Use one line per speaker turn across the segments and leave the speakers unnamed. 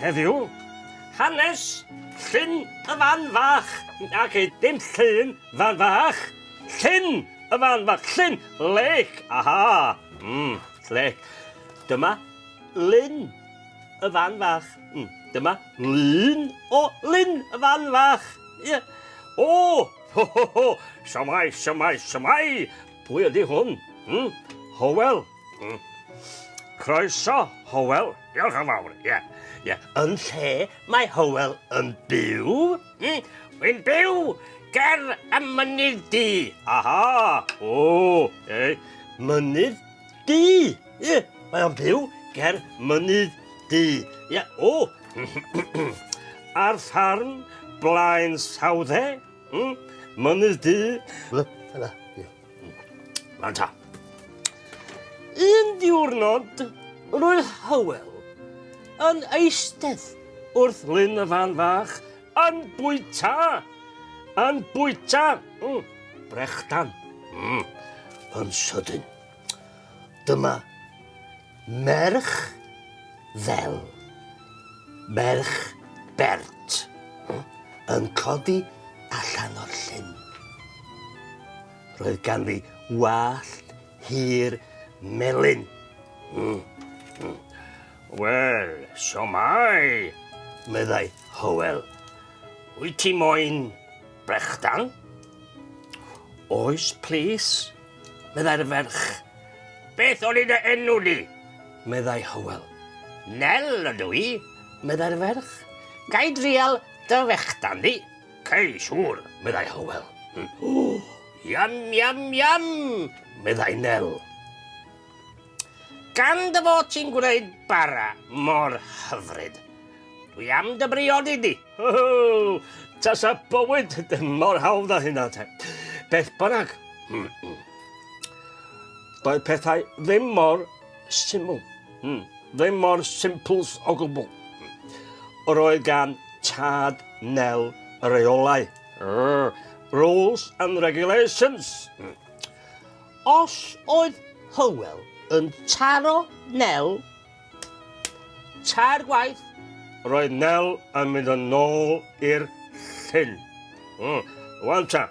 heddiw, hanes Llyn y Fan Fach. Ac dim Llyn Fan Fach, Llyn y Fan Fach, Llyn, lake, aha, mm, lake. Dyma Lyn y Fan Fach. Mm, dyma lun o Lyn y Fan Fach. Ie. O, ho, ho, ho, siomai, siomai, siomai. Pwy ydy hwn? Hmm? Howell. Hmm. Croeso, Howell. Diolch yn fawr, ie. Yeah. Yeah. Yn lle mae Howell yn byw? Hmm? Wy'n byw ger y mynydd du. Aha! O, ei, mynydd du. Ie, mae o'n byw ger mynydd du. Ie, o! Ar ffarm blaen Sawdde. Hmm? Mynydd du. Dyna, ie. Rwan ta. Un diwrnod, roedd Hywel yn eistedd wrth lyn y fan fach yn bwyta, yn bwyta, mm, brechdan, mm, yn sydyn. Dyma Merch ddel, merch bert, yn codi allan o'r llyn. Roedd ganddi wallt hir melyn. Mm. Mm. Wel, siomai, meddai Hywel. Wyt ti moyn brechdan? Oes, plis, meddai'r ferch. Beth oedd dy enw di? meddai Hywel. Nel ydw i, meddai'r ferch. Ga i drial dy fechdan di? Cei, siŵr, meddai Hywel. O, iam, iam, iam, meddai Nel. Gan dy fod ti'n gwneud bara mor hyfryd, dwi am dy briodi di. Ho, tasa bywyd ddim mor hawdd â hynna te. Beth bynnag, doedd pethau ddim mor syml. Ddim mor simples o gwbl. Yr oedd gan tad Nel reolau. Rules and regulations. Os oedd Hywel yn taro Nel tair gwaith, roedd Nel yn mynd yn ôl i'r llyn. Mm. Wan ta,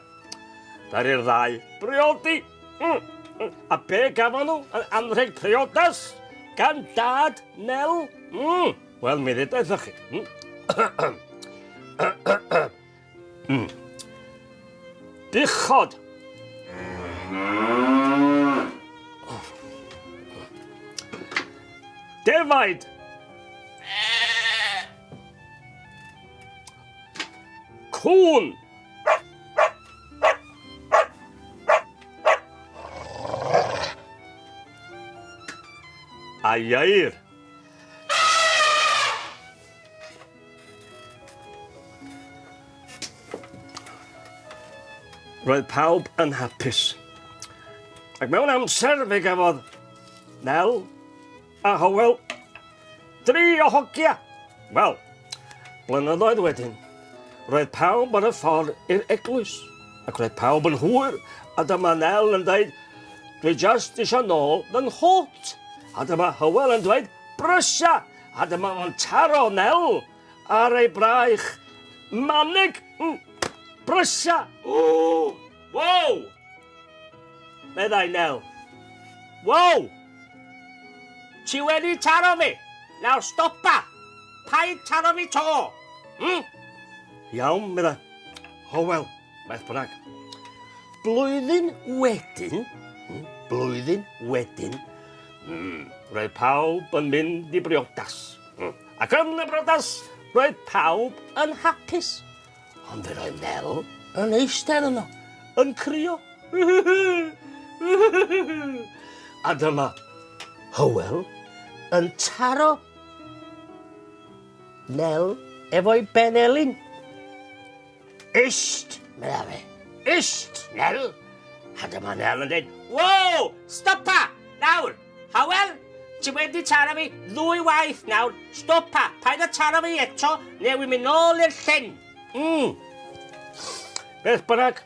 ddaru'r ddau briodi. Mm. Mm. A be gafon nhw yn anrheg priodas gan dad Nel? Mm. Wel, mi ddeudais chi. Mm. Mm. Buchod. Defaid. Cŵn. A ieir. Roedd pawb yn hapus. Ac mewn amser fe gafodd Nel a Howell dri o hogia. Wel, blynyddoedd wedyn, roedd pawb ar y ffordd i'r eglwys. Ac roedd pawb yn hwyr, a dyma Nel yn dweud, dwi just eisiau nôl fy nghot. A dyma Hywel yn dweud, brysia! A dyma fo'n taro Nel ar ei braich. Manig! Mm, brysia! O! Wow! Meddai Nel. Wow! Ti wedi taro fi! Nawr stopa! Paid taro fi to! Mm? Iawn, meddai. Howell, beth bynnag. Blwyddyn wedyn, blwyddyn wedyn, Mm, roedd pawb yn mynd i briodas. Mm. Ac yn y briodas, roedd pawb yn hapus. Ond fe roedd Nel yn eistedd yno, yn crio. A dyma Hywel yn taro Nel efo'i ben elin. Ist, medda fe. Ist, Nel. A dyma Nel yn dweud, Wow, stopa, nawr. Howell, ti wedi taro fi ddwy waith nawr. Stopa, paid â taro fi eto, neu wi'n mynd nôl i'r llyn. Mm. Beth bynnag,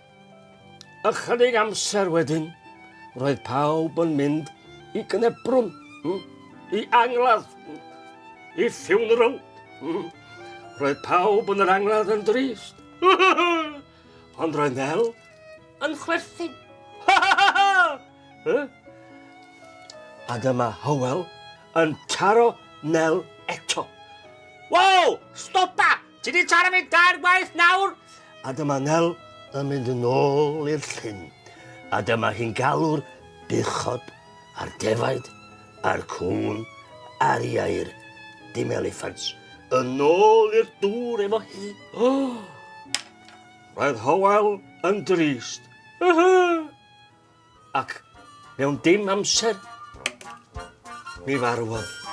ychydig amser wedyn, roedd pawb yn mynd i gnebrwn, mm, i angladd, i funeral. Roedd pawb yn yr angladd yn drist. Ond roedd Nel yn chwerthin. A dyma Hywel yn taro Nel eto. Wow! Stopa! Ti di taro fi dair gwaith nawr! A dyma Nel yn mynd yn ôl i'r llyn. A dyma hi'n galw'r buchod a'r defaid a'r cŵn a'r ieir, dim eliffant, yn ôl i'r dŵr efo hi. Oh! Roedd Hywel yn drist. Ac mewn dim amser, mi farwodd.